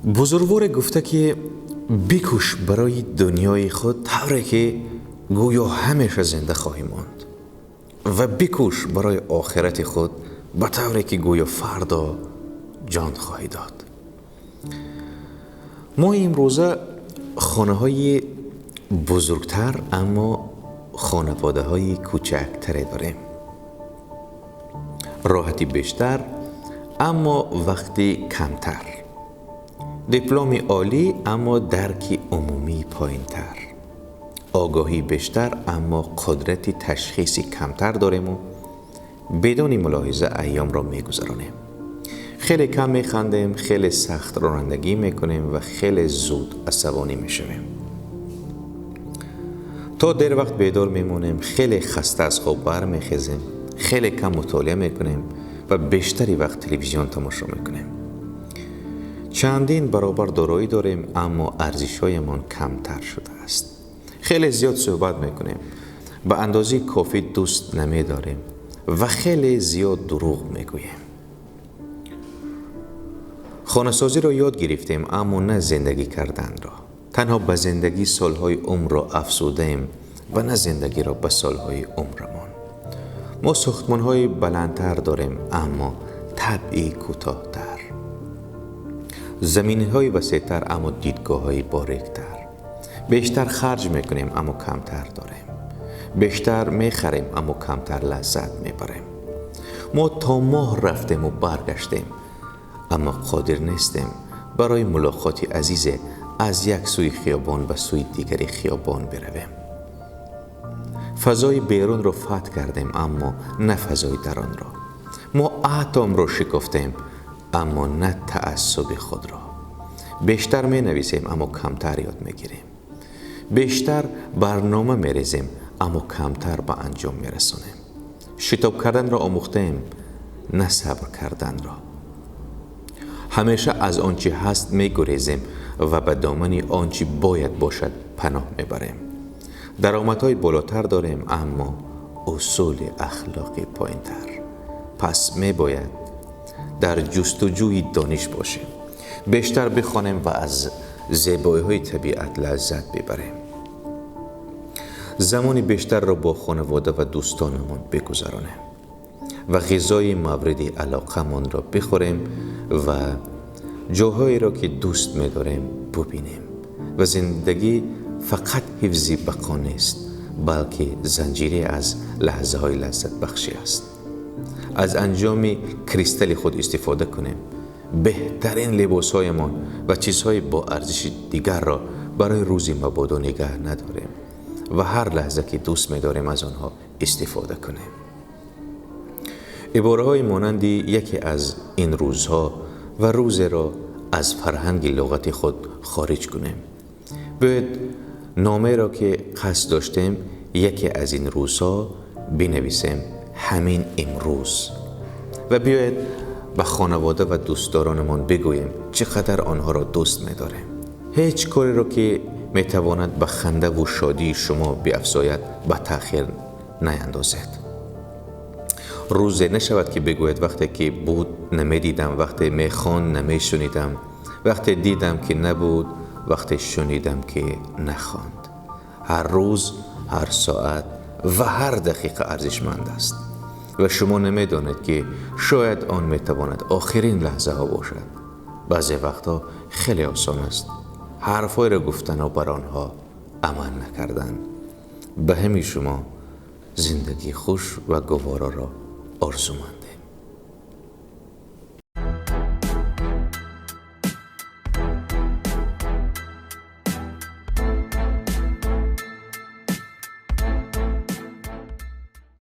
Бузургворе гуфта ки бикӯш барои дунёи худ тавре ки гӯё ҳамеша зинда хоҳӣ монд ва бикӯш барои охирати худ ба тавре ки гӯё фардо ҷон хоҳӣ дод. Мо имрӯза хонаҳои бузургтар, аммо хонаводаҳои кӯчактаре дорем. Роҳати бештар, аммо вақти камтар. Дипломи олӣ, аммо дарки умумии поинтар. Огоҳии бештар, аммо қудрати ташхиси камтар дорему бидуни мулоҳиза айёмро мегузаронем. Хеле кам механдем, хеле сахт ронандагӣ мекунем ва хеле зуд асабонӣ мешавем. То дер вақт бедор мемонем, хеле хаста аз хоб бармехезем, хеле кам мутолиа мекунем ва бештари вақт телевизион тамошо мекунем. Чандин баробар дороӣ дорем, аммо арзишҳоямон камтар шудааст. Хеле зиёд суҳбат мекунем, ба андозаи кофӣ дӯст намедорем ва хеле зиёд дурӯғ мегӯем. Хонасозиро ёд гирифтем, аммо на зиндагӣ карданро. Танҳо ба зиндагӣ солҳои умрро афзудаем ва на зиндагиро ба солҳои умрамон. Мо сохтмонҳои баландтар дорем, аммо табъи кӯтоҳтар. Заминаҳои васеътар, аммо дидгоҳҳои бориктар. Бештар харҷ мекунем, аммо камтар дорем. Бештар мехарем, аммо камтар лаззат мебарем. Мо то моҳ рафтему баргаштем, аммо қодир нестем барои мулоқоти азизе аз як сӯи хиёбон ба сӯи дигари хиёбон биравем. Фазои берунро фатҳ кардем, аммо на фазои дарунро. Мо атомро шикофтем, аммо на таассуби худро. Бештар менависем, аммо камтар ёд мегирем. Бештар барнома мерезем, аммо камтар ба анҷом мерасонем. Шитоб карданро омӯхтаем, на сабр карданро. Ҳамеша аз он чӣ ҳаст мегурезем ва ба домани он чӣ бояд бошад паноҳ мебарем. Даромадҳои болотар дорем, аммо усули ахлоқи поинтар. Пас мебояд дар ҷустуҷӯи дониш бошем, бештар бихонем ва аз зебоиҳои табиат лаззат бибарем. Замони бештарро бо хонавода ва дӯстонамон бигузаронем ва ғизои мавриди алоқамонро бихӯрем ва ҷоҳоеро ки дӯст медорем бубинем. Ва зиндагӣ фақат ҳифзи бақо нест, балки занҷире аз лаҳзаҳои лаззатбахшӣ аст. Аз анҷоми кристалли худ истифода кунем. Беҳтарин либосҳоямон ва чизҳои бо арзиши дигарро барои рӯзи мабодо нигаҳ надорем ва ҳар лаҳза ки дӯст медорем аз онҳо истифода кунем. Ибораҳои монанди яке аз ин рӯзҳо ва рӯзеро аз фарҳанги луғати худ хориҷ кунем. Биёед номеро ки қасд доштем яке аз ин рӯзҳо бинависем ҳамин имрӯз ва биёед ба хонавода ва дӯстдоронамон бигӯем чӣ қадар онҳоро дӯст медорем. Ҳеҷ кореро ки метавонад ба хандаву шодии шумо биафзояд ба таъхир наяндозед. Рӯзе нашавад ки бигӯед вақте ки буд намедидам, вақте мехонд намешунидам, вақте дидам ки набуд, вақте шунидам ки нахонд. Ҳар рӯз, ҳар соат ва ҳар дақиқа арзишманд аст ва шумо намедонед ки шояд он метавонад охирин лаҳзаҳо бошад. Баъзе вақтҳо хеле осон аст ҳарфҳоеро гуфтану бар онҳо амал накардан. Ба ҳами шумо зиндагии хуш ва гувороро орзумандам.